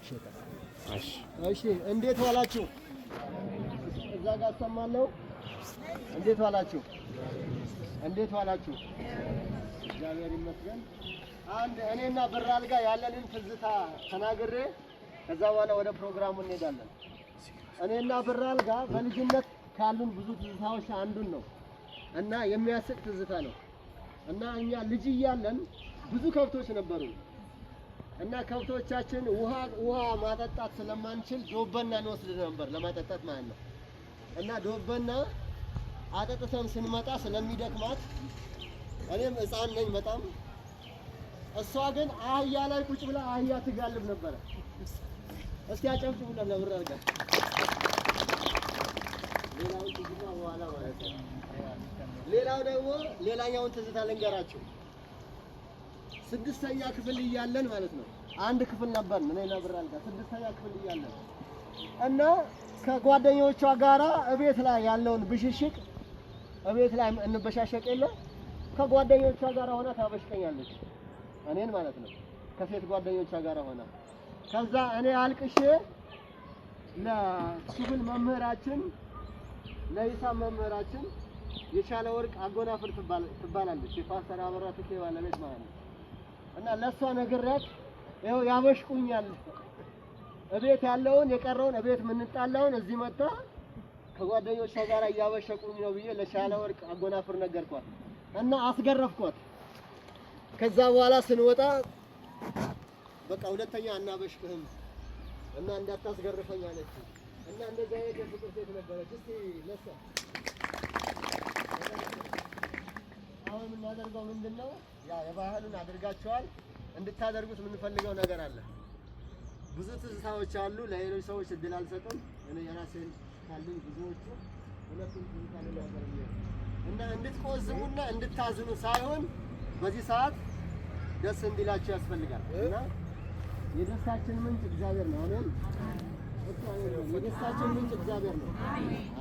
እሺ። እሺ፣ እንዴት ዋላችሁ? እዛ ጋር አሰማለሁ። እንዴት ዋላችሁ? እንዴት ዋላችሁ? እግዚአብሔር ይመስገን። አንድ እኔና ብር አልጋ ያለንን ትዝታ ተናግሬ ከዛ በኋላ ወደ ፕሮግራሙ እንሄዳለን። እኔና ብር አልጋ በልጅነት ካሉን ብዙ ትዝታዎች አንዱን ነው እና የሚያስቅ ትዝታ ነው። እና እኛ ልጅ እያለን ብዙ ከብቶች ነበሩ እና ከብቶቻችን ውሃ ውሃ ማጠጣት ስለማንችል ዶበና እንወስድ ነበር ለማጠጣት ማለት ነው። እና ዶበና አጠጥተን ስንመጣ ስለሚደክማት እኔም ሕፃን ነኝ በጣም፣ እሷ ግን አህያ ላይ ቁጭ ብላ አህያ ትጋልብ ነበረ። እስኪ አጨብጭቡላት ለብር አድርጋ። ሌላውን ትዝታ በኋላ ማለት ነው። ሌላው ደግሞ ሌላኛውን ትዝታ ልንገራችሁ። ስድስተኛ ክፍል እያለን ማለት ነው፣ አንድ ክፍል ነበር እኔና ብር አልጋ ስድስተኛ ክፍል እያለን እና ከጓደኞቿ ጋራ እቤት ላይ ያለውን ብሽሽቅ እቤት ላይ እንበሻሸቅ የለ፣ ከጓደኞቿ ጋር ሆና ታበሽቀኛለች፣ እኔን ማለት ነው። ከሴት ጓደኞቿ ጋር ሆና ከዛ እኔ አልቅሼ ለክፍል መምህራችን፣ ለሂሳብ መምህራችን የቻለ ወርቅ አጎናፍር ትባላለች፣ የፓስተር አበራ ትኬ ባለቤት ማለት ነው። እና ለእሷ ነግሬያት ይኸው ያበሽቁኛል፣ እቤት ያለውን የቀረውን እቤት የምንጣላውን እዚህ መጣ ከጓደኞቿ ጋር እያበሸቁኝ ነው ብዬ ለሻለ ወርቅ አጎናፍር ነገርኳት እና አስገረፍኳት። ከዛ በኋላ ስንወጣ በቃ ሁለተኛ አናበሽቅህም እና እንዳታስገርፈኝ አለች። እና እንደዚህ አይነት የፍቅር ሴት ነበረች። እስቲ ለሷ አሁን የምናደርገው ምንድን ነው? ያ የባህሉን አድርጋችኋል። እንድታደርጉት የምንፈልገው ነገር አለ። ብዙ ትዝታዎች አሉ። ለሌሎች ሰዎች እድል አልሰጥም። እኔ የራሴን ካሉኝ ብዙዎቹ ሁለቱን ትዝታ ልናገር ብዬ ነው። እና እንድትቆዝሙና እንድታዝኑ ሳይሆን በዚህ ሰዓት ደስ እንዲላችሁ ያስፈልጋል። እና የደስታችን ምንጭ እግዚአብሔር ነው። አሜን። የደስታችን ምንጭ እግዚአብሔር ነው።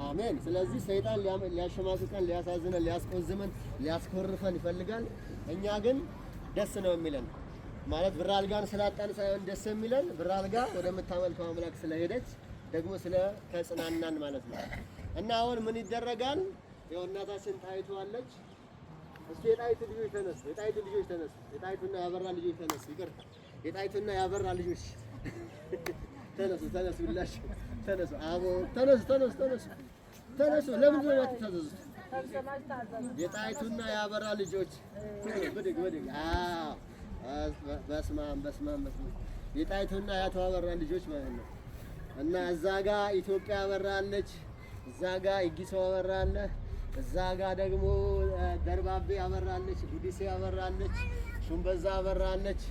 አሜን። ስለዚህ ሰይጣን ሊያሸማቅቀን፣ ሊያሳዝነን፣ ሊያስቆዝመን፣ ሊያስኮርፈን ይፈልጋል። እኛ ግን ደስ ነው የሚለን፣ ማለት ብር አልጋን ስላጣን ሳይሆን ደስ የሚለን ብር አልጋ ወደምታመልከው አምላክ ስለሄደች ደግሞ ስለ ተጽናናን ማለት ነው። እና አሁን ምን ይደረጋል? ይኸው እናታችን ጣይቱ አለች። እስቲ የጣይቱ ልጆች ተነሱ፣ የጣይቱ ልጆች ተነሱ፣ የጣይቱና ያበራ ልጆች ተነሱ። ይቅርታ፣ የጣይቱና ያበራ ልጆች ተነሱ፣ ተነሱ፣ ሁላችሁ ተነሱ። አቦ ተነሱ፣ ተነሱ፣ ተነሱ፣ ተነሱ። ለምንድን ነው የማትታዘዙት? የጣይቱና ያበራ ልጆች ብድግ ብድግ። አዎ፣ በስመ አብ፣ በስመ አብ፣ በስመ አብ። የጣይቱና የአቶ አበራ ልጆች ማለት ነው። እና እዛ ጋ ኢትዮጵያ አበራ አለች፣ እዛ ጋ ኢጊሶ አበራ አለ፣ እዛ ጋ ደግሞ ደርባቤ አበራ አለች፣ ጉዲሴ አበራ አለች፣ ሹምበዛ አበራ አለች፣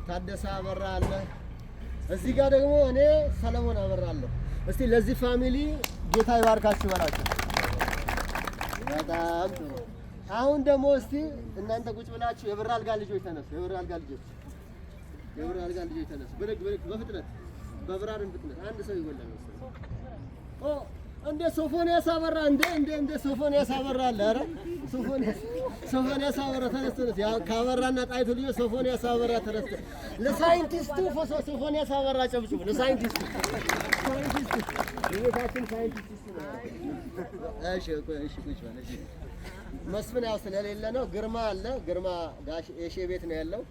ታደሰ አበራ አለ። እዚህ ጋር ደግሞ እኔ ሰለሞን አበራለሁ። እስቲ ለዚህ family ጌታ ይባርካችሁ በላቸው። በጣም ጥሩ። አሁን ደግሞ እስቲ እናንተ ቁጭ ብላችሁ የብር አልጋ ልጆች ተነሱ። የብር አልጋ ልጆች፣ የብር አልጋ ልጆች ተነሱ። ብድግ ብድግ፣ በፍጥነት፣ በብራርን ፍጥነት። አንድ ሰው ይጎላል መሰለኝ። ኦ፣ እንደ ሶፎንያስ አበራ፣ እንደ እንደ እንደ ሶፎንያስ አበራ አለ። ኧረ ሶፎንያስ፣ ሶፎንያስ አበራ ተነስ፣ ተነስ። ያ ካበራና ጣይቱ ልጆች ሶፎንያስ አበራ ተነስ። ለሳይንቲስቱ ሶፎንያስ አበራ ጨብጭቡ። ለሳይንቲስቱ፣ ሳይንቲስቱ፣ የቤታችን ሳይንቲስት እሱ ነው። እሺ እሺ፣ ቁጭ በል። እሺ መስፍን ያው ስለሌለ ነው። ግርማ አለ። ግርማ ጋሽ የሼ ቤት ነው ያለው።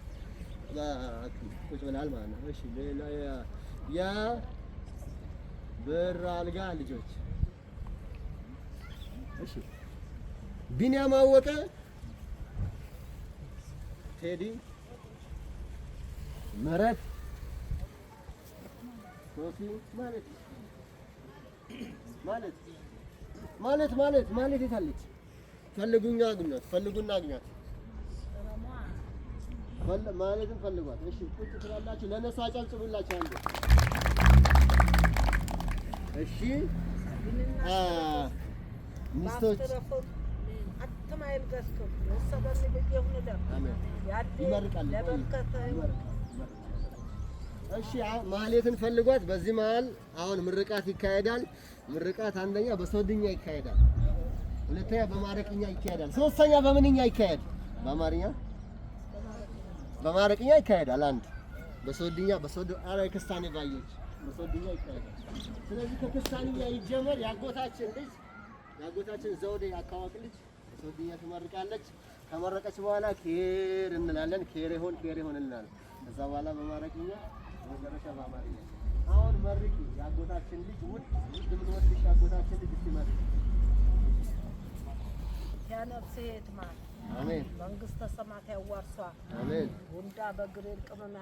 ቁጭ ብለሃል ማለት ነው። እሺ ሌላ የብር አልጋ ልጆች፣ እሺ ቢኒያም አወቀ፣ ቴዲ፣ ምህረት፣ ሶፊ፣ ማለት ማለት ማለት ማለት ማለት የት አለች? ፈልጉኛ አግኟት፣ ፈልጉና አግኟት። ማለትም ፈልጓት። እሺ ቁጭ ትላላችሁ። ለነሱ አጨብጭቡላችሁ አንዴ። እሺ ሚስቶች ይመርቃሉ። እሺ ማህሌትን ፈልጓት። በዚህ መሀል አሁን ምርቃት ይካሄዳል። ምርቃት አንደኛ በሶድኛ ይካሄዳል፣ ሁለተኛ በማረቅኛ ይካሄዳል፣ ሶስተኛ በምንኛ ይካሄድ? በአማርኛ በማረቅኛ ይካሄዳል። አንድ በሶድኛ በሶዶ አረ ክስታኔ ባየች በሶድኛ ይካሄዳል። ስለዚህ ከክስታንኛ ይጀመር። ያጎታችን ልጅ ያጎታችን ዘውዴ አካዋቅ ልጅ በሶድኛ ትመርቃለች። ከመረቀች በኋላ ኬር እንላለን። ኬር ይሆን ኬር ይሆን እንላለን። ከዛ በኋላ በማረቅኛ በመጨረሻ በአማርኛ። አሁን መርቂ ያጎታችን ልጅ ውድ ውድ የምንወድሽ ያጎታችን ልጅ እስቲ መርቂ። ያነፍስህ የትማር አሜን። መንግስተ ሰማያት ያዋርሷ። አሜን። ጉንዳ በግሬን ቅመም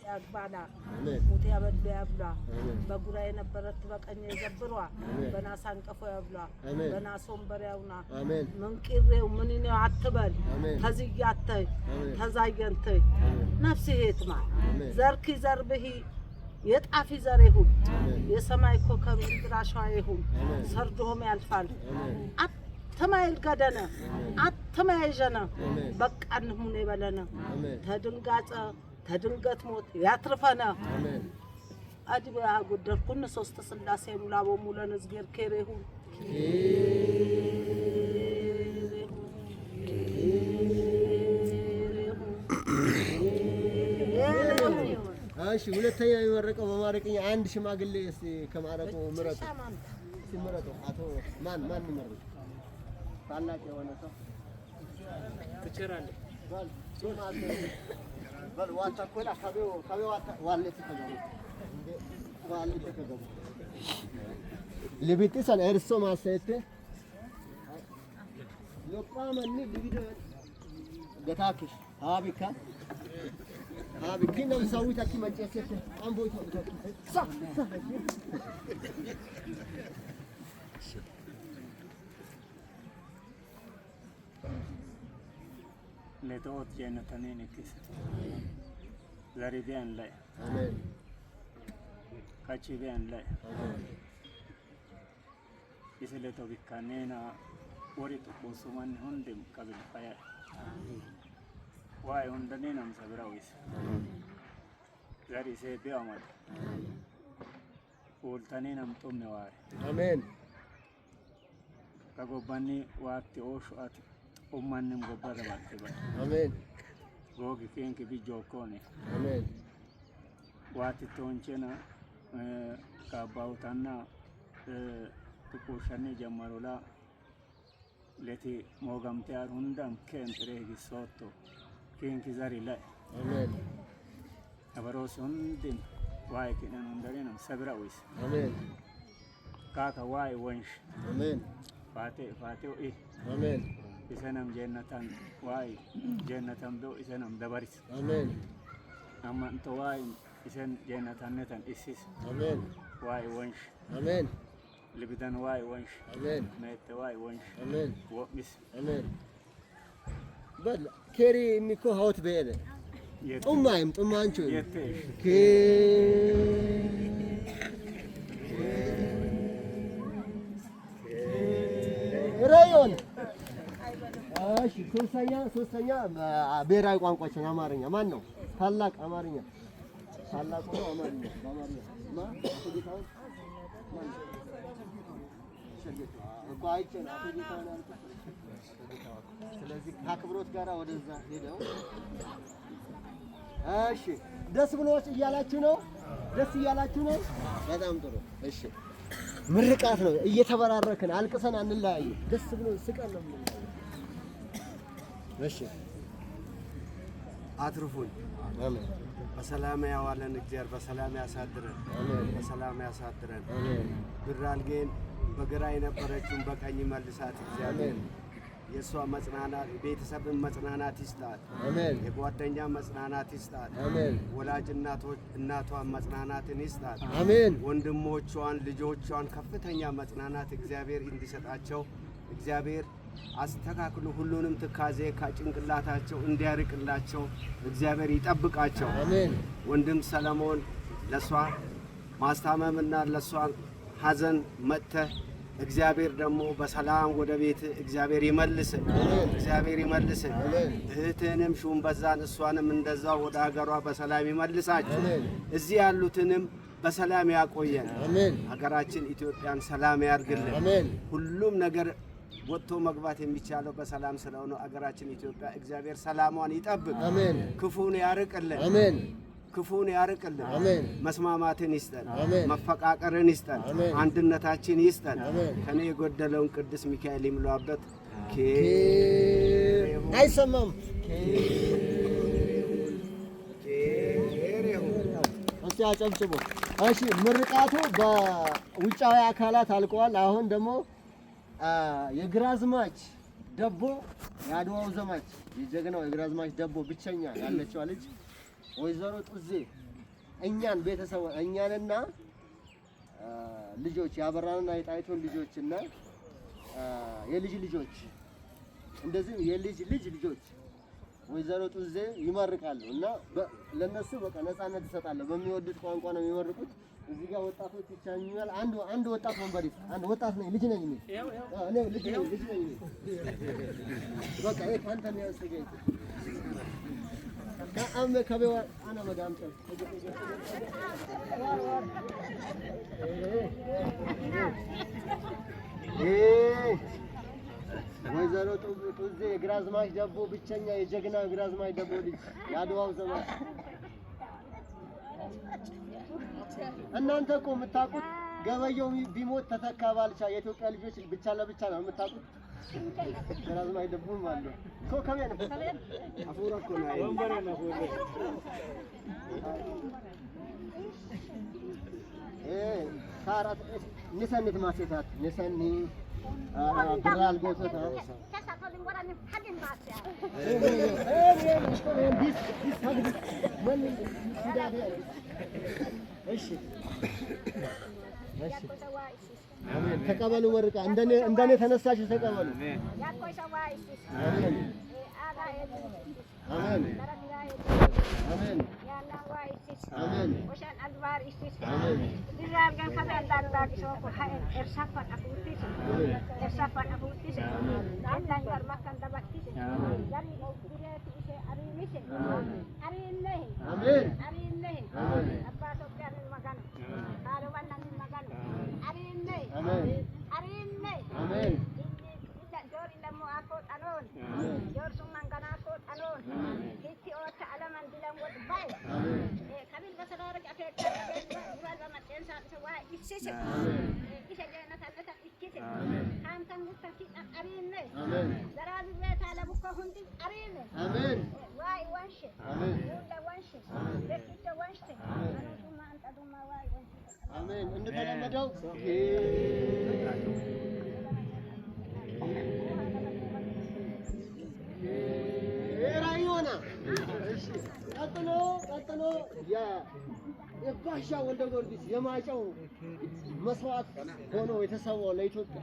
ያግባላ። አሜን። ሙት ያበሉ ያብሏ። አሜን። በጉራ የነበረት በቀኝ የዘብሯ። አሜን። በናስ አንቀፎ ያብሏ። አሜን። በናስ ወንበር ያውና። አሜን። ምንቂሬው ምንኔው አትበል። አሜን። ተዝያተይ አሜን። ተዛየንተይ። አሜን። ነፍስህ የትማር። አሜን። ዘርኪ ዘርብሂ የጣፊ ዘር ይሁን። አሜን። የሰማይ ኮከብ ምድር አሸዋ ይሁን። አሜን። ሰርዶም ያልፋል። አሜን። አተማይል ገደነ አተማይጀነ። አሜን። በቃን ሁን የበለነ። አሜን። ተድንጋጸ ተድንገት ሞት ያትርፈነ። አሜን። አድበ ያጎደልኩን ሶስት ስላሴ ሉላቦሙ ለንዝጌር ኬሬሁ። እሺ፣ ሁለተኛ የሚመረቀው በማረቅኛ አንድ ሽማግሌ እስቲ ከማረቁ ምረጡ። እስቲ ምረጡ። አቶ ማን ማን ይመርጥ? ታላቅ የሆነ ሰው ትችላለህ። በል በል ዋታ ኮላ ካቤው ካቤው ዋታ ዋሌት ከገቡ እንዴ ዋሌት ከገቡ ሊቢጢሰን ኤርሶ ማሰete ሎጳመኒ ሊቢዶ ገታክሽ ሀቢካ ሀቢኪ ነምሳዊ ታኪ መጨሰተ አምቦ ታኪ ሳ ሳ። ለተወት ጀነተኔን ክስ ዘሪቢያን ላይ አሜን። ካቺቢያን ላይ አሜን። isile bikkanena wori xuqunsumanni hundim qabilfaya waay hundaneenam sabira wis zari isee be'amad uultaneenam xumme waare. አሜን። Ka gobbanni waatti ooshu ati xummannim gobba dabalte ba. አሜን። Googi keenki bijjookkoone. አሜን። Waatti toonchena kaabbawutanna tuquushanni jammarola leti moogamte ar hundam keenxire higissootto keenki zari la'e. አሜን። Abaroosi hundin waa'ee kidhan hundarinam sabira uwis. አሜን። Kaaka waa'ee wonsh. አሜን። Faate faate o'i. አሜን። Isanam jennatan waa'ee jennatan be'u isanam dabaris. አሜን። Ammanto waa'ee isan jennatannetan issis. አሜን። Waa'ee wonsh. አሜን። Libidan waa'ee wonsh. አሜን። Meette waa'ee wonsh. አሜን። Wo'mis. አሜን። በል ኬሪ የሚኮ ሀውት በየለ ጡማይም ጡማንቹ የቴሽ ሬዮን። እሺ፣ ሶስተኛ ብሔራዊ ቋንቋችን አማርኛ ማን ነው? ታላቅ አማርኛ ታላቁ ነው። አማርኛ በአማርኛ ማ አቶ ጌታሁን ማን ነው? እኮ አይቼ ነው አቶ ጌታሁን ያልኩት። አቶ ጌታሁን። ስለዚህ ከአክብሮት ጋር ወደዛ ሄደው። እሺ፣ ደስ ብሎች እያላችሁ ነው። ደስ እያላችሁ ነው። በጣም ጥሩ። እሺ፣ ምርቃት ነው። እየተበራረክን አልቅሰን አንለያይም። ደስ ብሎ ስቀን ነው የምንለያየው። እሺ። አትርፉን። አሜን። በሰላም ያዋለን እግዚአብሔር በሰላም ያሳድረን። አሜን። በሰላም ያሳድረን። አሜን። ብራልጌን በግራ የነበረችውን በቀኝ መልሳት እግዚአብሔር። አሜን። የእሷ መጽናናት ቤተሰብን መጽናናት ይስጣት። አሜን። የጓደኛ መጽናናት ይስጣት። አሜን። ወላጅ እናቷን መጽናናትን ይስጣት። አሜን። ወንድሞቿን፣ ልጆቿን ከፍተኛ መጽናናት እግዚአብሔር እንዲሰጣቸው እግዚአብሔር አስተካክሎ ሁሉንም ትካዜ ከጭንቅላታቸው እንዲያርቅላቸው እግዚአብሔር ይጠብቃቸው። አሜን። ወንድም ሰለሞን ለሷ ማስታመምና ለሷ ሐዘን መጥተህ እግዚአብሔር ደግሞ በሰላም ወደ ቤት እግዚአብሔር ይመልስ፣ እግዚአብሔር ይመልስ። አሜን። እህትህንም ሹምበዛን እሷንም እንደዛው ወደ ሀገሯ በሰላም ይመልሳችሁ። አሜን። እዚህ ያሉትንም በሰላም ያቆየን። አሜን። ሀገራችን ኢትዮጵያን ሰላም ያርግልን። አሜን። ሁሉም ነገር ወጥቶ መግባት የሚቻለው በሰላም ስለሆነ ሀገራችን ኢትዮጵያ እግዚአብሔር ሰላሟን ይጠብቅ፣ አሜን። ክፉን ያርቅልን። አሜን። ክፉን ያርቅልን፣ አሜን። መስማማትን ይስጠን፣ አሜን። መፈቃቀርን ይስጠን፣ አሜን። አንድነታችን ይስጠን። አሜን። ከኔ የጎደለውን ቅዱስ ሚካኤል ይሙላበት። አይሰማም። እስቲ አጨብጭቡ። እሺ፣ ምርቃቱ በውጫዊ አካላት አልቀዋል። አሁን ደግሞ የግራዝማች ደቦ፣ የአድዋው ዘማች፣ የጀግናው የግራዝማች ደቦ ብቸኛ ያለችዋ ልጅ ወይዘሮ ጡዜ እኛን ቤተሰብ እኛንና ልጆች የአበራንና የጣይቱን ልጆችና የልጅ ልጆች እንደዚህም የልጅ ልጅ ልጆች ወይዘሮ ጡዜ ይመርቃሉ እና ለነሱ በቃ ነፃነት ይሰጣለሁ። በሚወዱት ቋንቋ ነው የሚመርቁት። እዚህ ጋር ወጣቶች ይቻኛል። አንድ አንድ ወጣት ወንበር ይዝ። አንድ ወጣት ነኝ፣ ልጅ ነኝ እኔ። አዎ፣ እኔ ልጅ ነኝ፣ ልጅ ነኝ እኔ። በቃ ይሄ ካንተ የሚያስገኝ ከአም ከበዋ አና መዳምጠ ወይዘሮ ጡዜ የግራዝማች ደቦ ብቸኛ የጀግና ግራዝማች ደቦ ልጅ፣ የአድዋው ዘማች። እናንተ እኮ የምታውቁት ገበየው ቢሞት ተተካ ባልቻ የኢትዮጵያ ልጆች ብቻ ለብቻ ነው የምታውቁት። ግራዝማች ደቦም አለ እኮ ከቤ ነው። አፉራ እኮ ነው። ሳራት ንሰኒት ማሴታት ንሰኒ ብራል ጎሰታ እሺ እሺ፣ አሜን። ተቀበሉ መርቃ እንደኔ እንደኔ ተነሳችሁ ተቀበሉ። አሜን አሜን አሜን አሜን አሜን። አሜን አሜን አሜን። አሜን አሜን አሜን። እንደተለመደው ራዮና። እሺ፣ ቀጥሎ ቀጥሎ የባሻ ወልደ ጊዮርጊስ፣ የማጨው መስዋዕት ሆኖ የተሰዋው ለኢትዮጵያ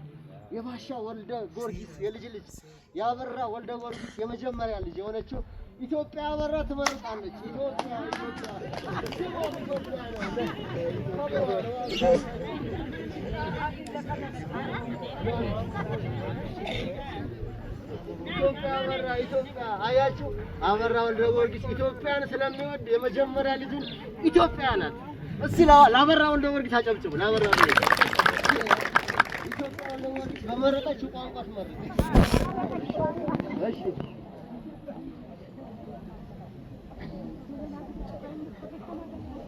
የባሻ ወልደ ጊዮርጊስ የልጅ ልጅ፣ የአበራ ወልደ ጊዮርጊስ የመጀመሪያ ልጅ የሆነችው ኢትዮጵያ አበራ ትመርጣለች። ኢትዮጵያ ኢትዮጵያ ስሟም ኢትዮጵያ ነው። ኢትዮጵያ አበራ፣ ኢትዮጵያ አያችሁ፣ አበራ ወልደ ጊዮርጊስ ኢትዮጵያን ስለሚወድ የመጀመሪያ ልጁን ኢትዮጵያ ናት። እስቲ ለአበራ ወልደ ጊዮርጊስ አጨብጭቡ። ለአበራ ወልደ ጊዮርጊስ ኢትዮጵያ ወልደ ጊዮርጊስ በመረጠችው ቋንቋ ትመርጥ። እሺ።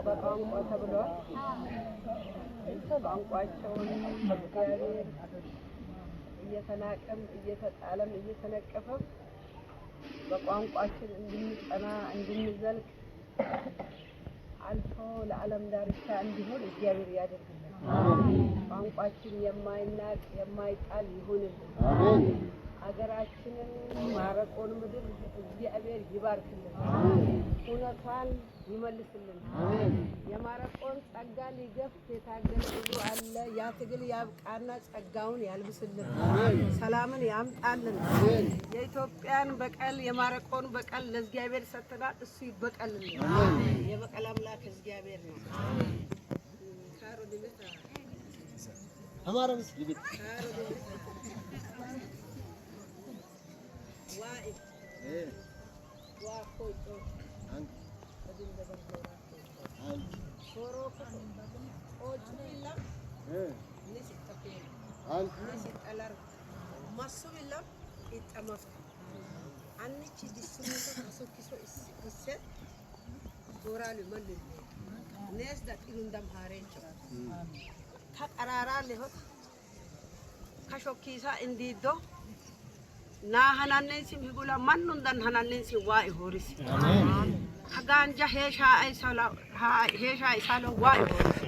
በቋንቋ ተብሏል። ቋንቋቸውን እግዚአብሔር እየተናቀም እየተጣለም እየተነቀፈም በቋንቋችን እንድንጸና፣ እንድንዘልቅ፣ አልፎ ለዓለም ዳርቻ እንዲሆን እግዚአብሔር ያደርግልን። ቋንቋችን የማይናቅ የማይጣል ይሁንልን። አሜን። አገራችንን ማረቆን ምድር እግዚአብሔር ይባርክልን፣ እውነቷን ይመልስልን። አሜን። የማረቆን ጸጋ ሊገፍ የታገለ ብዙ አለ። ያ ትግል ያብቃና ጸጋውን ያልብስልን፣ ሰላምን ያምጣልን። አሜን። የኢትዮጵያን በቀል፣ የማረቆን በቀል ለእግዚአብሔር ሰጥተናል። እሱ ይበቀልልን። የበቀል አምላክ እግዚአብሔር ነው። ካሮ ዲበታ። ተማረምስ ልቤት። ካሮ ዲበታ ዋኢ ዋ ኮጮ አንድ ሶሮ ቆጩ ቢላም ኒስ ይጠፌ አንድ ኒስ ይጠለር ማሱ ቢላም ይጠመፍቱ አንቺ ዲሱሚቶ አሶኪሶ እሴ። ጎራሉ መልሉ ኔስ ዳጢሩንዳም ሃሬቾ ከቀራራ ለሆት ከሾኪሳ እንዲዶ ና ሀናነንሲም ሂጉላ ማኑንዳን ሀናነንሲ ዋኢ ሆሪስ ከጋንጃ ሄሻ አይሳላ ሄሻ አይሳላ ዋኢ ሆሪስ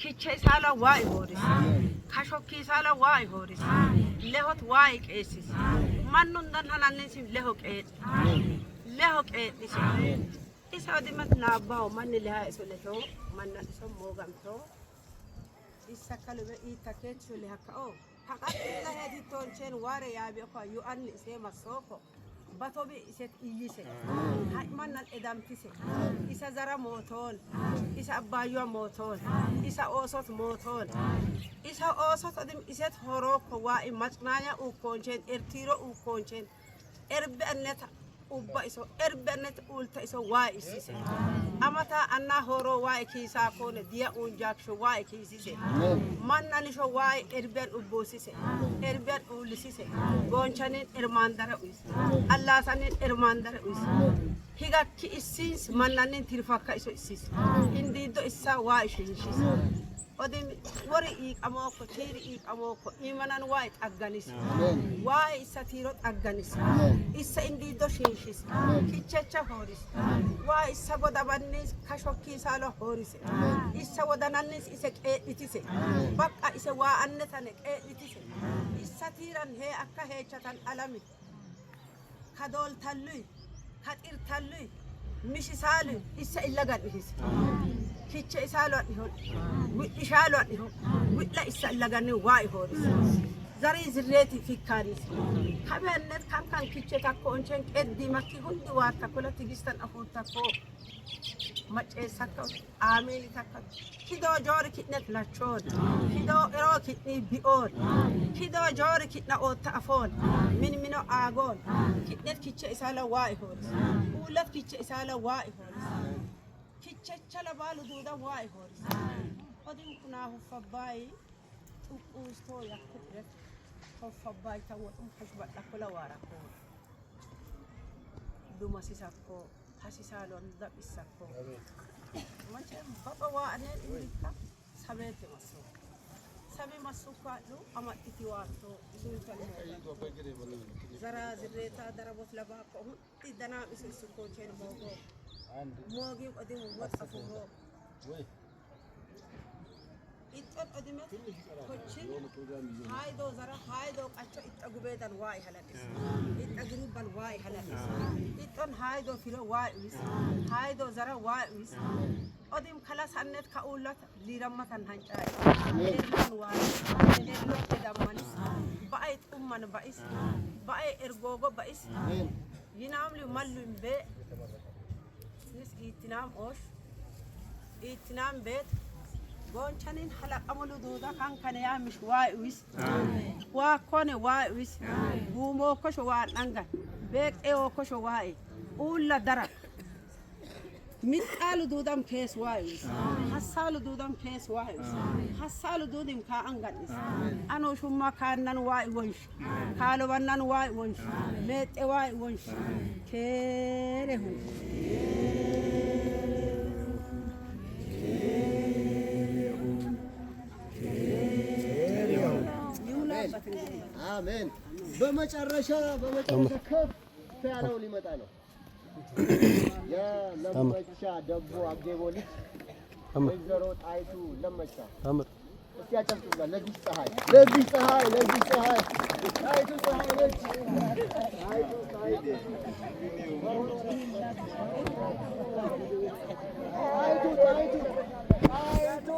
ኪቼ ኢሳላ ዋኢ ሆሪስ ከሾኪሳላ ዋኢ ሆሪስ ለሆት ዋኢ ቄሲስ ማኑንዳን ሀናነንሲም ለሆ ቄጥ ለሆ ቄጥስ isa odimat naabbaho manni leha iso leto manna iso moogamto isa kalube iita keechu lehakka o haqaxilla heetittooncheen waare yaabi oko yu'anni isee massooko batobi iset iyyise mannan edamtise isa zara mootoon isa abbaayuwa mootoon isa oosot mootoon isa oosot odim iset horookko waa'i macnaanya uukkooncheen ertiiro uukkooncheen erbe anneta ubba iso erbe annet ulta iso waa isise amata anna horo waa kiisa koone diya unjaaksho waa kiisise mannanisho waa erben ubbosise erben ulisise gonchanin ermandara uis allaasanin ermandara uis higakki issis mannanin tirfakka iso issis indiiddo issa waa ishinshis odim wori iiqamookko tiiri iiqamookko imanan waa xagganis waa issa tiiro xagganis issa indiiddo shiinshis kichecha hooris waa issa godabannis kashokkiisaalo hoorise issa wodanannis ise qeedhitise baqqa ise waa annetane qeedhitise issa tiiran hee akka heechatan alami kadooltalluy kaxirtalluy mishisaaluy issa illagan ihis kiche isaalo adhihon widhishaalo adhihon widla issa illaganni waa ihooris zarii zirreeti fikkaanis kabeannet kan kiche takko onchen qeddi makki hundi waa takkola tigistan afuur takko macceessakka aamiini takka kidoo joori kidnet lachoon kidoo eroo kidni bi'oon kidoo joori kidna ootta afoon min mino aagoon kidnet kiche isaala waa ihooris uullat kiche isaala waa ihooris kichechala baalu duuda waa ihooris odin kunaa huffabbaay xuquustoo yakku dhiret hoffabbaay tawwadhum hashbadhakola waarakoo dumasisakko hasisaalon dabissakko mache baxa waa aneen indikka sabeete masso sabe massukkaadhu amaxxiti waatto isuntan zaraa zirreetaa darabot labaakko hundi danaam isu isukkooncheen moogoo moogiin odim wot afuroo ixxon odimet kochin haydoo zara haydoo qacho ixxa gubeedan waa ihaladhis ixxa girubban waa ihaladhis ixxon haydoo filo waa uwis haydoo zara waa uwis odim kala sannet ka ullat liirammatan hancaay elloon waa elloon edammanis ba'ay xumman ba'is ba'ay ergoogo ba'is yinaamli mallum bee nis ittinaam oosh ittinaam beet ጎንቸኒን ሀለቀሙሉ ዱዳ ካንከነ ያምሽ waa uwis waa kone waa uwis guumoo kosho waa dhangan beeqee kosho waa uulla dara mixaalu duudam kees waa uwis hassaalu duudam kees waa uwis hassaalu duudim kaa angadhis anoo shumma kaannan waa wonsh kaalobannan waa wonsh meexe waa wonsh keerehu. አሜን። በመጨረሻ ከፍ ያለው ሊመጣ ነው። የለመቻ ደቦ አጌቦ ልጅ ወይዘሮ ጣይቱ ለመቻ እስቲ ያጨብጭቡላት። ለዚህ ፀሐይ ለዚህ ፀሐይ ለዚህ ፀሐይ ጣይቱ ፀሐይ ነች። ጣይቱ ጣይቱ ጣይቱ ጣይቱ ጣይቱ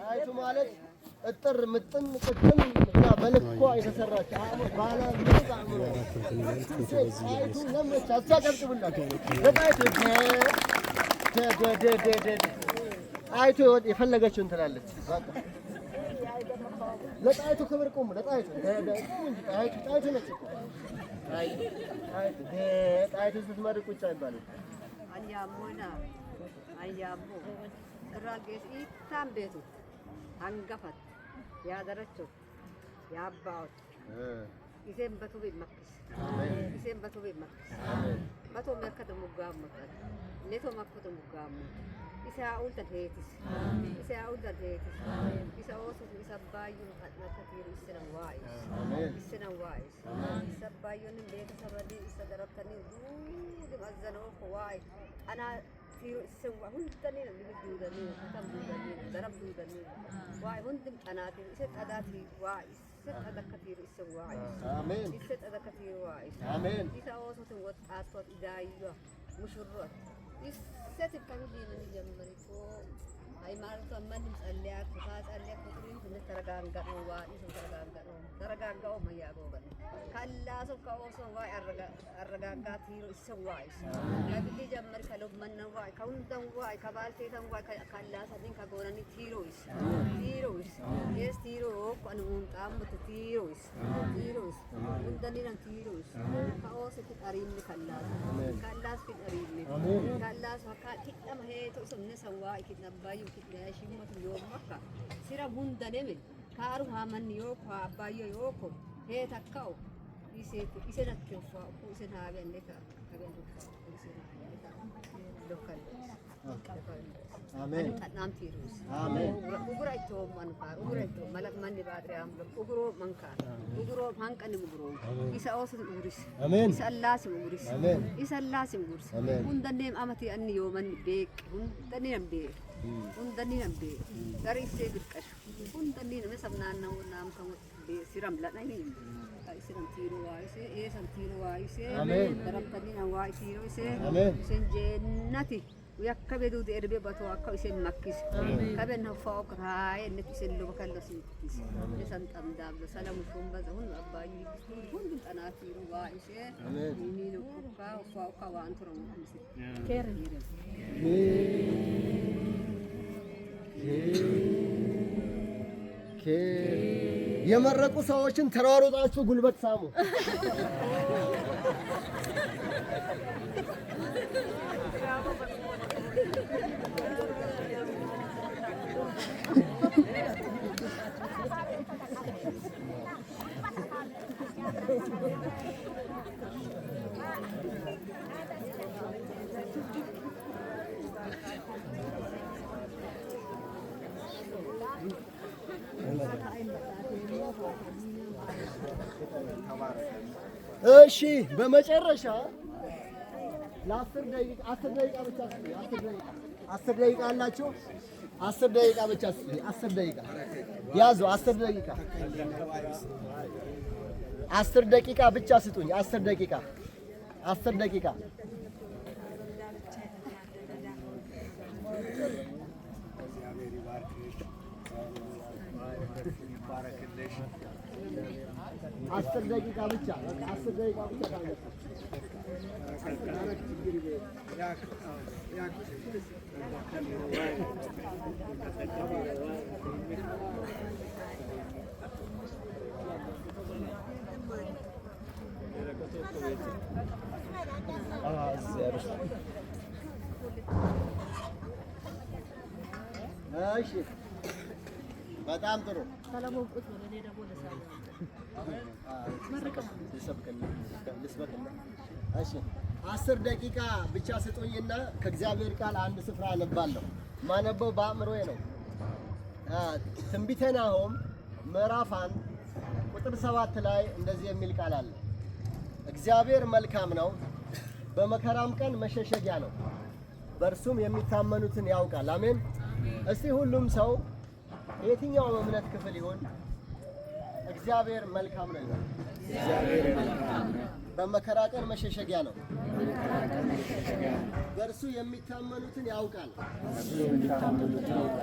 ጣይቱ ማለት እጥር ምጥን ቅጥን እና በልኳ የተሰራች ባለ ምጥ አእምሮ ጣይቱ ለመቻ እስቲ ያጨብጭቡላት ለጣይቱ። ጣይቱ የፈለገችውን ትላለች። በቃ ለጣይቱ ክብር ቁሙ። ለጣይቱ ቁሙ እንጂ ጣይቱ ጣይቱ ነች እኮ ጣይቱ ጣይቱ ጣይቱ ስትመርቅ ቁጭ አይባልም። Ayyaammoona ayyaammoo irraa geessu ittaan beetu hangafat yaadaracho yaabbaawot iseen batu makkis iseen batu makkis batu merka. Makka Leto makka mugaamma. Isa ulta heetis. Isa ulta heetis. Isa oosus isa baay'ee akka tiiru isa waa'is. Isa waa'is. Isa baay'een beeka sabadii isa darabtanii duudum azzanoo waa'is. Ana tiiru isa hundanii namni duudanii katam duudanii darab duudanii waa'ee hundim xanaatiin isa xadaatii waa'is. Isa xadakka tiiru isa waa'is. አሜን። Isa xadakka tiiru waa'is. አሜን። Isa oosuutiin ወጣቷት idaayyo ሙሽሮት ይሰት ከሚሊምን ጀምሪቶ ሃይማኖቷ ማንም ጸልያ ኩታ ጸልያ ኩትሪን ትንሽ ተረጋንጋኖ ዋ ይሱ ተረጋንጋኖ ተረጋጋው መያጎ ገ ካላሶ ከኦሶ ዋ አረጋጋ ቲሮ ይሰዋ ይስ ከብሊ ጀመር ከሎመነ ዋ ከሁንደን ዋ ከባልቴተን ዋ ካላሰትን ከጎነኒ ቲሮ ይስ ቲሮ ይስ የስ ቲሮ ቆንሙን ጣምት ቲሮ ይስ ቲሮ ይስ ሁንደኒን ቲሮ ይስ ከኦሶ ኪጠሪን ካላስ ካላስ ኪጠሪን ካላስ ሀካ ኪጠማ ሄቶ ሱምነ ሰዋ ኪጠባዩ ኪዳሽመት ዮማካ ሲራ ሁንደኔም kaaru haamanni yooko abbaayyo yooko hee takka'o isen atte uffa isen haabiyanne ka habiyan uffa isen haabiyanne ka lokkan አሜን። xadhaam tiirus አሜን። ugura ittoo mankaar ugura ittoo malak manni baadriyaam uguroo mankaar uguroo hanqani uguroo isa oosutu uguris አሜን። isa allaasim uguris አሜን። isa allaasim uguris አሜን። hundanneem amati anni yoomanni beeq hundanni beeq hundanni nan beeq gari isee birqashu hundanni nama sabnaanna naam kan siram ladhani isiram tiiru waa isee eesam tiiru waa isee አሜን። darabtanii nan waa tiiru isee አሜን። isen jeennati yakka beduude erbe batoo akka isen makkise kaben hafaa raaye innet isen loba kallo siittis isan xamdaablo salamu shumbaza hun abbaayyu hundum xanaatiiru waa isee niino ukkaa uffaa ukkaa waan turan mise. የመረቁ ሰዎችን ተሯሩጣችሁ ጉልበት ሳሙ። እሺ በመጨረሻ ለ10 ደቂቃ፣ 10 ደቂቃ ብቻ ስጡኝ። 10 ደቂቃ፣ 10 ደቂቃ አላችሁ። 10 ደቂቃ ብቻ ስጡኝ። 10 ደቂቃ ያዙ። 10 ደቂቃ፣ 10 ደቂቃ ብቻ ስጡኝ። 10 ደቂቃ፣ 10 ደቂቃ። እግዚአብሔር ይባርክሽ፣ ይባረክልሽ። 10 ደቂቃ ብቻ፣ በቃ 10 ደቂቃ ብቻ ታገሱ። እሺ በጣም ጥሩ። ልስበክና እሺ 10 ደቂቃ ብቻ ስጡኝና ከእግዚአብሔር ቃል አንድ ስፍራ አነባለሁ። ማነበው በአእምሮዬ ነው። ትንቢተ ናሆም ምዕራፍ 1 ቁጥር 7 ላይ እንደዚህ የሚል ቃል አለ። እግዚአብሔር መልካም ነው፣ በመከራም ቀን መሸሸጊያ ነው፣ በእርሱም የሚታመኑትን ያውቃል። አሜን። እስቲ ሁሉም ሰው የትኛውም እምነት ክፍል ይሁን እግዚአብሔር መልካም ነው ይበል። በመከራ ቀን መሸሸጊያ ነው፣ በእርሱ የሚታመኑትን ያውቃል።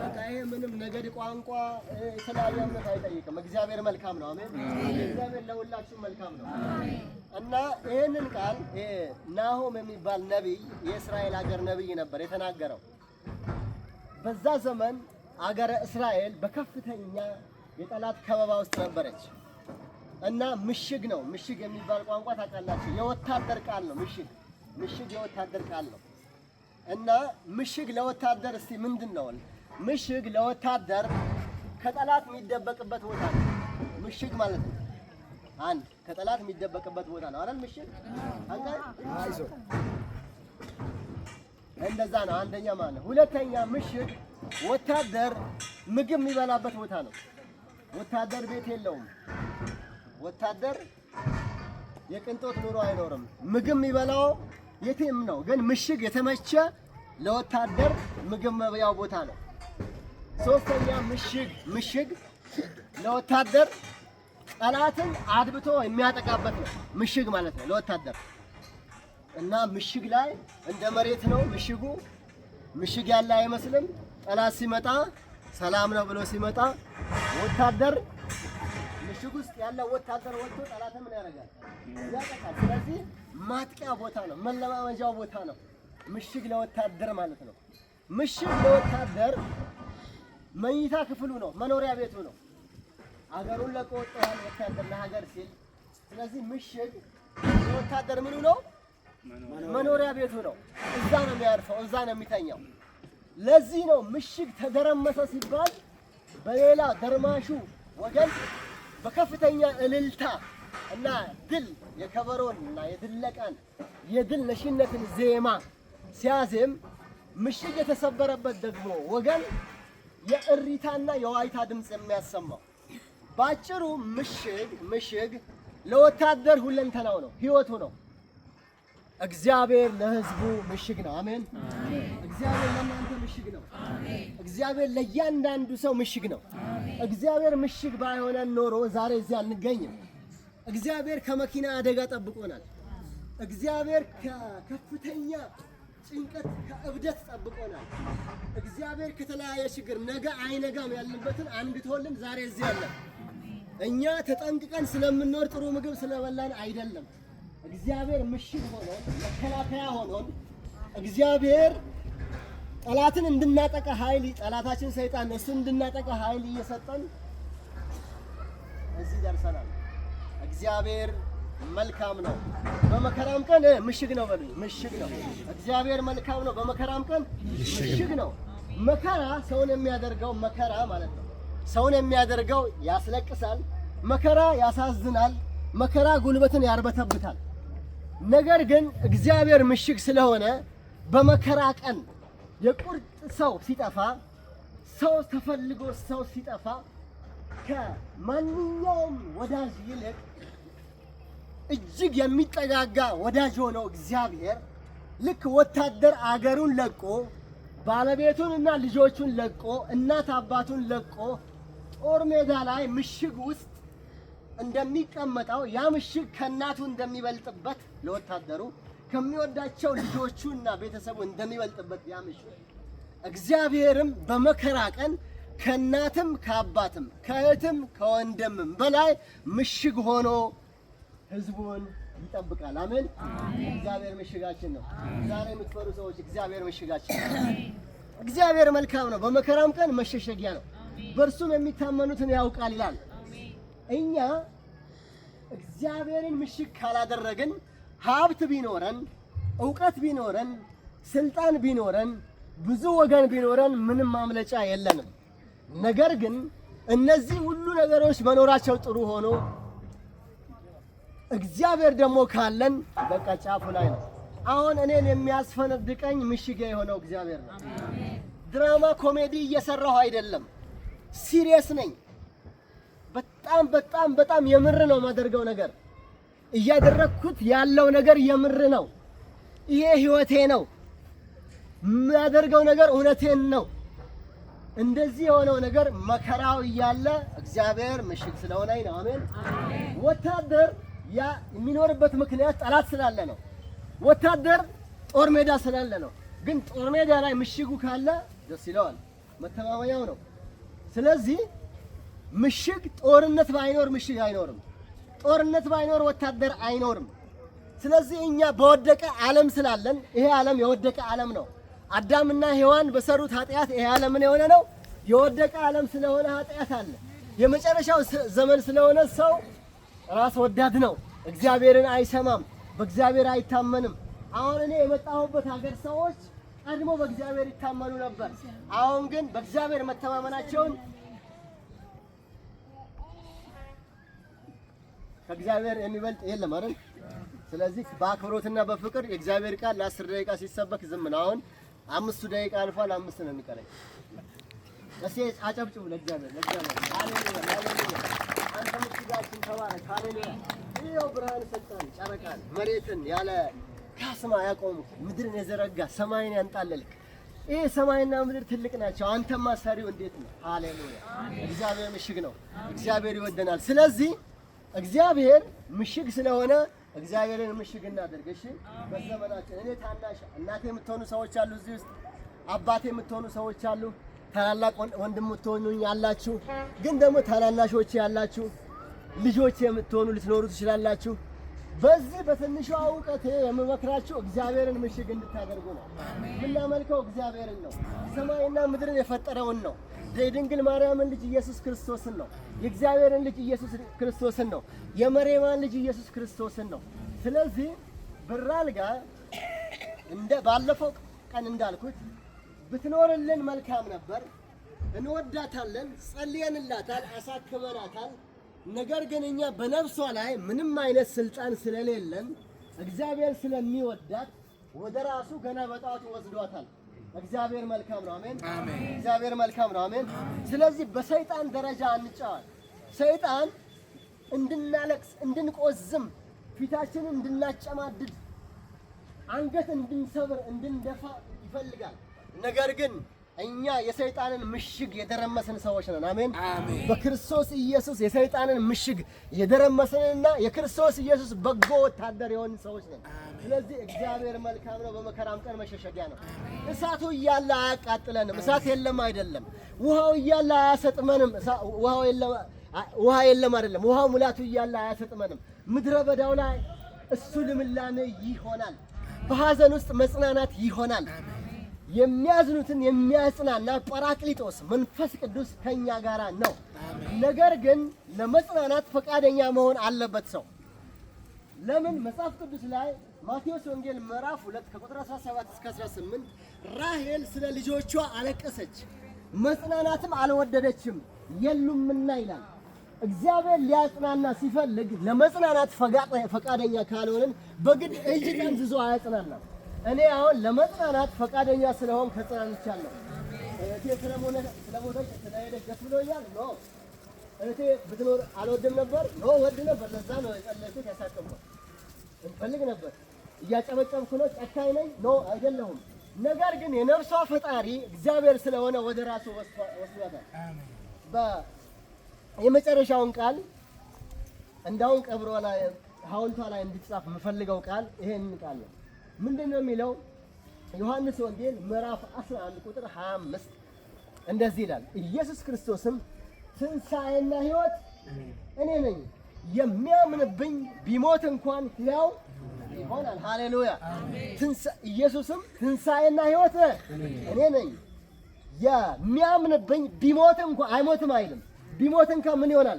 በቃ ይሄ ምንም ነገድ፣ ቋንቋ፣ የተለያየ እምነት አይጠይቅም። እግዚአብሔር መልካም ነው። አሜን። እግዚአብሔር ለሁላችሁም መልካም ነው። እና ይህንን ቃል ይሄ ናሆም የሚባል ነቢይ፣ የእስራኤል ሀገር ነቢይ ነበር የተናገረው። በዛ ዘመን አገረ እስራኤል በከፍተኛ የጠላት ከበባ ውስጥ ነበረች እና ምሽግ ነው። ምሽግ የሚባል ቋንቋ ታውቃላችሁ? የወታደር ቃል ነው። ምሽግ፣ ምሽግ የወታደር ቃል ነው። እና ምሽግ ለወታደር እስቲ ምንድን ነው? ምሽግ ለወታደር ከጠላት የሚደበቅበት ቦታ ነው። ምሽግ ማለት ነው። አንድ ከጠላት የሚደበቅበት ቦታ ነው አይደል? ምሽግ አንተ እንደዛ ነው። አንደኛ ማለት ነው። ሁለተኛ ምሽግ ወታደር ምግብ የሚበላበት ቦታ ነው። ወታደር ቤት የለውም። ወታደር የቅንጦት ኑሮ አይኖርም። ምግብ የሚበላው የትም ነው፣ ግን ምሽግ የተመቸ ለወታደር ምግብ መብያው ቦታ ነው። ሶስተኛ ምሽግ ለወታደር ጠላትን አድብቶ የሚያጠቃበት ነው። ምሽግ ማለት ነው ለወታደር። እና ምሽግ ላይ እንደ መሬት ነው ምሽጉ። ምሽግ ያለ አይመስልም። ጠላት ሲመጣ ሰላም ነው ብሎ ሲመጣ ወታደር ምሽግ ውስጥ ያለው ወታደር ወጥቶ ጠላትን ምን ያደርጋል? ያጠቃል። ስለዚህ ማጥቂያ ቦታ ነው፣ መለማመጃው ቦታ ነው። ምሽግ ለወታደር ማለት ነው። ምሽግ ለወታደር መኝታ ክፍሉ ነው፣ መኖሪያ ቤቱ ነው። አገሩን ለቆ ወጥተዋል ወታደር ለሀገር ሲል። ስለዚህ ምሽግ ለወታደር ምኑ ነው? መኖሪያ ቤቱ ነው። እዛ ነው የሚያርፈው፣ እዛ ነው የሚተኛው። ለዚህ ነው ምሽግ ተደረመሰ ሲባል በሌላ ደርማሹ ወገን በከፍተኛ እልልታ እና ድል የከበሮን እና የድለቃን የድል ነሽነትን ዜማ ሲያዜም፣ ምሽግ የተሰበረበት ደግሞ ወገን የእሪታና የዋይታ ድምፅ የሚያሰማው። ባጭሩ ምሽግ ለወታደር ሁለንተናው ነው፣ ህይወቱ ነው። እግዚአብሔር ለህዝቡ ምሽግ ነው። አሜን። እግዚአብሔር ለእናንተ ምሽግ ነው። እግዚአብሔር ለእያንዳንዱ ሰው ምሽግ ነው። እግዚአብሔር ምሽግ ባይሆነን ኖሮ ዛሬ እዚህ አንገኝም። እግዚአብሔር ከመኪና አደጋ ጠብቆናል። እግዚአብሔር ከከፍተኛ ጭንቀት ከእብደት ጠብቆናል። እግዚአብሔር ከተለያየ ችግር ነገ አይነጋም ያልንበትን አንግቶልን ዛሬ እዚህ አለን። እኛ ተጠንቅቀን ስለምንኖር ጥሩ ምግብ ስለበላን አይደለም። እግዚአብሔር ምሽግ ሆኖን መከላከያ ሆኖን እግዚአብሔር ጠላትን እንድናጠቃ ኃይል፣ ጠላታችን ሰይጣን፣ እሱን እንድናጠቃ ኃይል እየሰጠን እዚህ ደርሰናል። እግዚአብሔር መልካም ነው፣ በመከራም ቀን ምሽግ ነው በሉኝ። ምሽግ ነው። እግዚአብሔር መልካም ነው፣ በመከራም ቀን ምሽግ ነው። መከራ ሰውን የሚያደርገው መከራ ማለት ነው። ሰውን የሚያደርገው ያስለቅሳል። መከራ ያሳዝናል። መከራ ጉልበትን ያርበተብታል። ነገር ግን እግዚአብሔር ምሽግ ስለሆነ በመከራ ቀን የቁርጥ ሰው ሲጠፋ፣ ሰው ተፈልጎ ሰው ሲጠፋ፣ ከማንኛውም ወዳጅ ይልቅ እጅግ የሚጠጋጋ ወዳጅ ሆነው እግዚአብሔር ልክ ወታደር አገሩን ለቆ፣ ባለቤቱን እና ልጆቹን ለቆ፣ እናት አባቱን ለቆ ጦር ሜዳ ላይ ምሽግ ውስጥ እንደሚቀመጠው፣ ያ ምሽግ ከእናቱ እንደሚበልጥበት፣ ለወታደሩ ከሚወዳቸው ልጆቹ እና ቤተሰቡ እንደሚበልጥበት ያ ምሽግ፣ እግዚአብሔርም በመከራ ቀን ከእናትም ከአባትም ከእህትም ከወንድምም በላይ ምሽግ ሆኖ ህዝቡን ይጠብቃል። አሜን። እግዚአብሔር ምሽጋችን ነው። ዛሬ የምትፈሩ ሰዎች እግዚአብሔር ምሽጋችን ነው። እግዚአብሔር መልካም ነው፣ በመከራም ቀን መሸሸጊያ ነው። በእርሱም የሚታመኑትን ያውቃል ይላል። እኛ እግዚአብሔርን ምሽግ ካላደረግን ሀብት ቢኖረን፣ እውቀት ቢኖረን፣ ስልጣን ቢኖረን፣ ብዙ ወገን ቢኖረን ምንም ማምለጫ የለንም። ነገር ግን እነዚህ ሁሉ ነገሮች መኖራቸው ጥሩ ሆኖ እግዚአብሔር ደግሞ ካለን በቃ ጫፉ ላይ ነው። አሁን እኔን የሚያስፈነድቀኝ ምሽጌ የሆነው እግዚአብሔር ነው። ድራማ ኮሜዲ እየሰራሁ አይደለም፣ serious ነኝ። በጣም በጣም በጣም የምር ነው የማደርገው ነገር፣ እያደረግኩት ያለው ነገር የምር ነው። ይሄ ህይወቴ ነው። የማደርገው ነገር እውነቴን ነው። እንደዚህ የሆነው ነገር መከራው እያለ እግዚአብሔር ምሽግ ስለሆነኝ ነው። አሜን። ወታደር ያ የሚኖርበት ምክንያት ጠላት ስላለ ነው። ወታደር ጦር ሜዳ ስላለ ነው። ግን ጦር ሜዳ ላይ ምሽጉ ካለ ደስ ይለዋል፣ መተማመኛው ነው። ስለዚህ ምሽግ ጦርነት ባይኖር ምሽግ አይኖርም። ጦርነት ባይኖር ወታደር አይኖርም። ስለዚህ እኛ በወደቀ ዓለም ስላለን፣ ይሄ ዓለም የወደቀ ዓለም ነው። አዳምና ሔዋን በሰሩት ኃጢአት ይሄ ዓለም ምን የሆነ ነው? የወደቀ ዓለም ስለሆነ ኃጢአት አለ። የመጨረሻው ዘመን ስለሆነ ሰው ራስ ወዳድ ነው። እግዚአብሔርን አይሰማም፣ በእግዚአብሔር አይታመንም። አሁን እኔ የመጣሁበት ሀገር ሰዎች ቀድሞ በእግዚአብሔር ይታመኑ ነበር። አሁን ግን በእግዚአብሔር መተማመናቸውን ከእግዚአብሔር የሚበልጥ የለም አይደል? ስለዚህ በአክብሮትና በፍቅር የእግዚአብሔር ቃል ለ10 ደቂቃ ሲሰበክ ዝም ነው። አሁን 5ቱ ደቂቃ አልፏል። 5 ነው የሚቀረኝ። እስኪ አጨብጭቡ ለእግዚአብሔር፣ ለእግዚአብሔር። ሃሌሉያ፣ ሃሌሉያ። አንተ ምሽጋችን ተባረክ። ሃሌሉያ። ይኸው ብርሃን ሰጠን፣ ጨረቃን፣ መሬትን ያለ ካስማ ያቆምክ፣ ምድርን የዘረጋ፣ ሰማይን ያንጣለልክ፣ ይህ ሰማይና ምድር ትልቅ ናቸው። አንተማ ሰሪው እንዴት ነው? ሃሌሉያ። እግዚአብሔር ምሽግ ነው። እግዚአብሔር ይወደናል። ስለዚህ እግዚአብሔር ምሽግ ስለሆነ እግዚአብሔርን ምሽግ እናደርግ። እሺ፣ በዘመናችን እኔ ታናሽ እናቴ የምትሆኑ ሰዎች አሉ፣ እዚህ ውስጥ አባቴ የምትሆኑ ሰዎች አሉ፣ ታላላቅ ወንድም የምትሆኑኝ ያላችሁ፣ ግን ደግሞ ታናናሾች ያላችሁ፣ ልጆች የምትሆኑ ልትኖሩ ትችላላችሁ። በዚህ በትንሿ እውቀቴ የምመክራችሁ እግዚአብሔርን ምሽግ እንድታደርጉ ነው። የምናመልከው እግዚአብሔርን ነው። ሰማይና ምድርን የፈጠረውን ነው። የድንግል ማርያምን ልጅ ኢየሱስ ክርስቶስን ነው። የእግዚአብሔርን ልጅ ኢየሱስ ክርስቶስን ነው። የመርየማን ልጅ ኢየሱስ ክርስቶስን ነው። ስለዚህ ብራልጋ እንደ ባለፈው ቀን እንዳልኩት ብትኖርልን መልካም ነበር። እንወዳታለን፣ ጸልየንላታል፣ አሳክመናታል። ነገር ግን እኛ በነፍሷ ላይ ምንም አይነት ስልጣን ስለሌለን እግዚአብሔር ስለሚወዳት ወደ ራሱ ገና በጠዋቱ ወስዷታል። እግዚአብሔር መልካም ነው። አሜን። እግዚአብሔር መልካም ነው። አሜን። ስለዚህ በሰይጣን ደረጃ አንጫወት። ሰይጣን እንድናለቅስ፣ እንድንቆዝም፣ ፊታችንን እንድናጨማድድ፣ አንገት እንድንሰብር፣ እንድንደፋ ይፈልጋል። ነገር ግን እኛ የሰይጣንን ምሽግ የደረመስን ሰዎች ነን። አሜን። በክርስቶስ ኢየሱስ የሰይጣንን ምሽግ የደረመስንና የክርስቶስ ኢየሱስ በጎ ወታደር የሆንን ሰዎች ነን። ስለዚህ እግዚአብሔር መልካም ነው። በመከራም ቀን መሸሸጊያ ነው። እሳቱ እያለ አያቃጥለንም። እሳት የለም አይደለም። ውሃው እያለ አያሰጥመንም። ውሃው የለም፣ ውሃ የለም አይደለም። ውሃው ሙላቱ እያለ አያሰጥመንም። ምድረ በዳው ላይ እሱ ልምላሜ ይሆናል። በሐዘን ውስጥ መጽናናት ይሆናል። የሚያዝኑትን የሚያጽናና ጳራቅሊጦስ መንፈስ ቅዱስ ከኛ ጋር ነው። ነገር ግን ለመጽናናት ፈቃደኛ መሆን አለበት ሰው። ለምን? መጽሐፍ ቅዱስ ላይ ማቴዎስ ወንጌል ምዕራፍ 2 ከቁጥር 17 እስከ 18 ራሔል ስለ ልጆቿ አለቀሰች፣ መጽናናትም አልወደደችም የሉምና ይላል። እግዚአብሔር ሊያጽናና ሲፈልግ ለመጽናናት ፈቃደኛ ካልሆንን በግድ እጅ ጠምዝዞ አያጽናናም። እኔ አሁን ለመጽናናት ፈቃደኛ ስለሆንኩ ተጽናንቻለሁ። እህቴ ስለሞተች ስለሄደች ደስ ብሎኛል? No። እህቴ ብትኖር አልወድም ነበር? No፣ እወድ ነበር። ለዛ ነው የጸለይኩት፣ ያሳቀምኳት። እንፈልግ ነበር። እያጨበጨብኩ ነው። ጨካኝ ነኝ? No፣ አይደለሁም። ነገር ግን የነፍሷ ፈጣሪ እግዚአብሔር ስለሆነ ወደ ራሱ ወስዷታል። የመጨረሻውን ቃል እንዳሁን ቀብሯ ላይ ሐውልቷ ላይ እንዲጻፍ የምፈልገው ቃል ይሄንን ቃል ነው። ምንድን ነው የሚለው? ዮሐንስ ወንጌል ምዕራፍ 11 ቁጥር 25 እንደዚህ ይላል። ኢየሱስ ክርስቶስም ትንሣኤና ሕይወት እኔ ነኝ፣ የሚያምንብኝ ቢሞት እንኳን ሕያው ይሆናል። ሃሌሉያ። ኢየሱስም ትንሣኤና ሕይወት እኔ ነኝ፣ የሚያምንብኝ ቢሞት እንኳን አይሞትም አይልም። ቢሞት እንኳን ምን ይሆናል?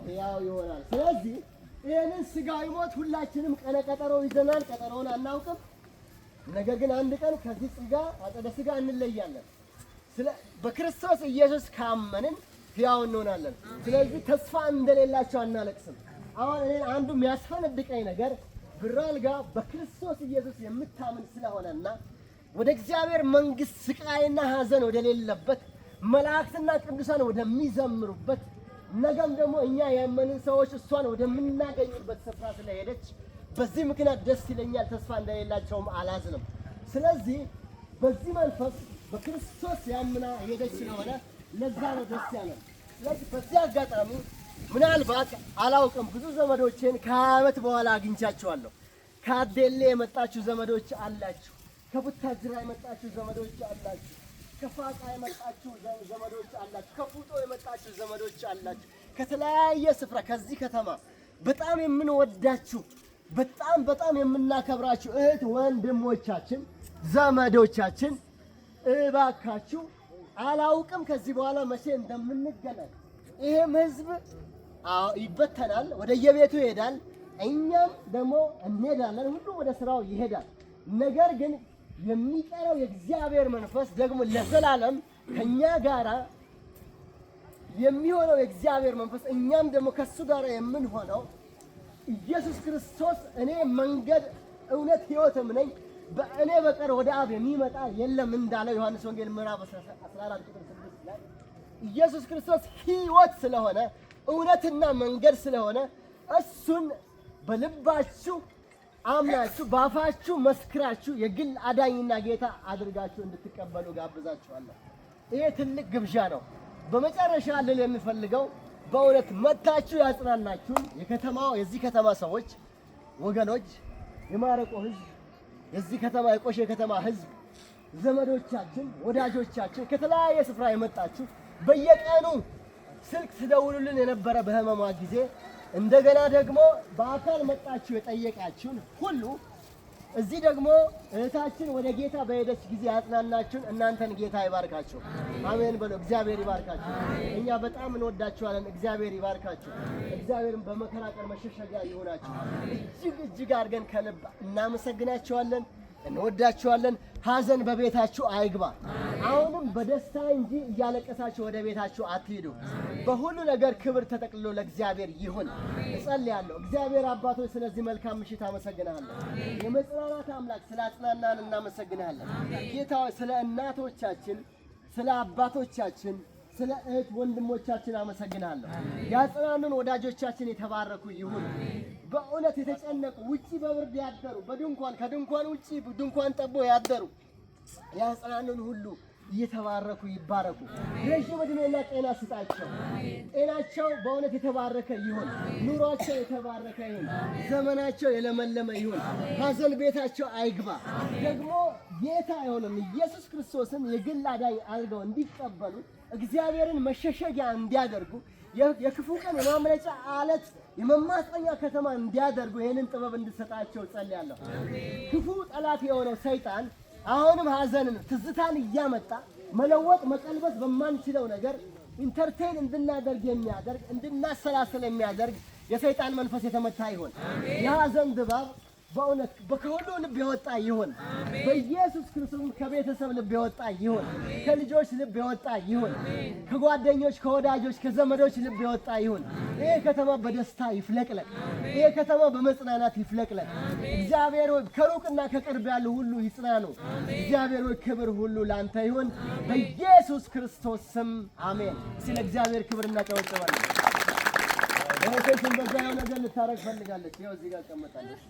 ሕያው ይሆናል። ስለዚህ ይህንን ስጋዊ ሞት ሁላችንም ቀነ ቀጠሮ ይዘናል። ቀጠሮውን አናውቅም። ነገር ግን አንድ ቀን ከዚህ ስጋ አጸደ ስጋ እንለያለን። በክርስቶስ ኢየሱስ ካመንን ሕያው እንሆናለን። ስለዚህ ተስፋ እንደሌላቸው አናለቅስም። አሁን እኔን አንዱ የሚያስፈነድቀኝ ነገር ብራልጋ በክርስቶስ ኢየሱስ የምታምን ስለሆነና ወደ እግዚአብሔር መንግሥት ስቃይና ሐዘን ወደሌለበት፣ መላእክትና ቅዱሳን ወደሚዘምሩበት፣ ነገም ደግሞ እኛ ያመንን ሰዎች እሷን ወደምናገኝበት ስፍራ ስለሄደች በዚህ ምክንያት ደስ ይለኛል። ተስፋ እንደሌላቸውም አላዝንም። ስለዚህ በዚህ መንፈስ በክርስቶስ ያምና ሄደች ስለሆነ ለዛ ነው ደስ ያለን። ስለዚህ በዚህ አጋጣሚ ምናልባት አላውቅም፣ ብዙ ዘመዶቼን ከ20 ዓመት በኋላ አግኝቻቸዋለሁ። ከአዴሌ የመጣችሁ ዘመዶች አላችሁ። ከቡታጅራ የመጣችሁ ዘመዶች አላችሁ። ከፋቃ የመጣችሁ ዘመዶች አላችሁ። ከፉጦ የመጣችሁ ዘመዶች አላችሁ። ከተለያየ ስፍራ ከዚህ ከተማ በጣም የምንወዳችሁ፣ በጣም በጣም የምናከብራችሁ እህት ወንድሞቻችን፣ ዘመዶቻችን፣ እባካችሁ አላውቅም ከዚህ በኋላ መቼ እንደምንገናኝ። ይሄም ህዝብ ይበተናል፣ ወደየቤቱ ይሄዳል። እኛም ደግሞ እንሄዳለን። ሁሉም ወደ ስራው ይሄዳል። ነገር ግን የሚቀረው የእግዚአብሔር መንፈስ ደግሞ ለዘላለም ከኛ ጋራ የሚሆነው የእግዚአብሔር መንፈስ፣ እኛም ደግሞ ከሱ ጋር የምንሆነው ኢየሱስ ክርስቶስ እኔ መንገድ፣ እውነት፣ ሕይወትም ነኝ፣ በእኔ በቀር ወደ አብ የሚመጣ የለም እንዳለው ዮሐንስ ወንጌል ምዕራፍ 14 ቁጥር 6 ላይ ኢየሱስ ክርስቶስ ሕይወት ስለሆነ፣ እውነትና መንገድ ስለሆነ፣ እሱን በልባችሁ አምናችሁ በአፋችሁ መስክራችሁ የግል አዳኝና ጌታ አድርጋችሁ እንድትቀበሉ ጋብዛችኋለሁ። ይሄ ትልቅ ግብዣ ነው። በመጨረሻ ልል የምፈልገው በእውነት መጥታችሁ ያጽናናችሁን የከተማው የዚህ ከተማ ሰዎች፣ ወገኖች፣ የማረቆ ሕዝብ፣ የዚህ ከተማ የቆሼ ከተማ ሕዝብ፣ ዘመዶቻችን፣ ወዳጆቻችን፣ ከተለያየ ስፍራ የመጣችሁ፣ በየቀኑ ስልክ ስደውሉልን የነበረ በህመሟ ጊዜ፣ እንደገና ደግሞ በአካል መጣችሁ የጠየቃችሁን ሁሉ፣ እዚህ ደግሞ እህታችን ወደ ጌታ በሄደች ጊዜ ያጽናናችሁን እናንተን ጌታ ይባርካችሁ። አሜን በሉ። እግዚአብሔር ይባርካችሁ። እኛ በጣም እንወዳችኋለን። እግዚአብሔር ይባርካችሁ። እግዚአብሔርን በመከራ ቀን መሸሸጊያ ይሆናችሁ። እጅግ እጅግ አድርገን ከልብ እናመሰግናችኋለን፣ እንወዳችኋለን። ሐዘን በቤታችሁ አይግባ። አሁንም በደስታ እንጂ እያለቀሳችሁ ወደ ቤታችሁ አትሂዱ። በሁሉ ነገር ክብር ተጠቅልሎ ለእግዚአብሔር ይሁን። እጸልያለሁ። እግዚአብሔር አባቶች፣ ስለዚህ መልካም ምሽት አመሰግንሃለሁ። የመጽናናት አምላክ፣ ስላጽናናን እናመሰግንሃለን። ጌታ ሆይ፣ ስለ እናቶቻችን፣ ስለ አባቶቻችን፣ ስለ እህት ወንድሞቻችን አመሰግናለሁ። ያጽናኑን ወዳጆቻችን የተባረኩ ይሁን። በእውነት የተጨነቁ፣ ውጪ በብርድ ያደሩ፣ በድንኳን፣ ከድንኳን ውጪ ድንኳን ጠቦ ያደሩ፣ ያጽናኑን ሁሉ እየተባረኩ ይባረኩ። ረዥም ዕድሜና ጤና ስጣቸው። ጤናቸው በእውነት የተባረከ ይሁን። ኑሯቸው የተባረከ ይሁን። ዘመናቸው የለመለመ ይሁን። ሐዘን ቤታቸው አይግባ። ደግሞ ጌታ የሆነውን ኢየሱስ ክርስቶስን የግል አዳኝ አድርገው እንዲቀበሉ፣ እግዚአብሔርን መሸሸጊያ እንዲያደርጉ፣ የክፉ ቀን የማምለጫ አለት፣ የመማፀኛ ከተማ እንዲያደርጉ ይህንን ጥበብ እንድሰጣቸው ጸልያለሁ። ክፉ ጠላት የሆነው ሰይጣን አሁንም ሐዘንን፣ ትዝታን እያመጣ መለወጥ መቀልበስ በማንችለው ነገር entertain እንድናደርግ የሚያደርግ፣ እንድናሰላስል የሚያደርግ የሰይጣን መንፈስ የተመታ ይሁን። የሐዘን ድባብ በእውነት ከሁሉ ልብ የወጣ ይሁን። በኢየሱስ ክርስቶስ ከቤተሰብ ልብ የወጣ ይሁን። ከልጆች ልብ የወጣ ይሁን። ከጓደኞች፣ ከወዳጆች፣ ከዘመዶች ልብ የወጣ ይሁን። ይሄ ከተማ በደስታ ይፍለቅለቅ። ይሄ ከተማ በመጽናናት ይፍለቅለቅ። እግዚአብሔር ሆይ፣ ከሩቅና ከቅርብ ያሉ ሁሉ ይጽናኑ። እግዚአብሔር ሆይ፣ ክብር ሁሉ ላንተ ይሁን። በኢየሱስ ክርስቶስ ስም አሜን። ስለ እግዚአብሔር ክብር እናጨበጭባለን። እህቶችን በዛ የሆነ ነገር ልታረግ ፈልጋለች። ይኸው እዚህ ጋር ቀመጣለች።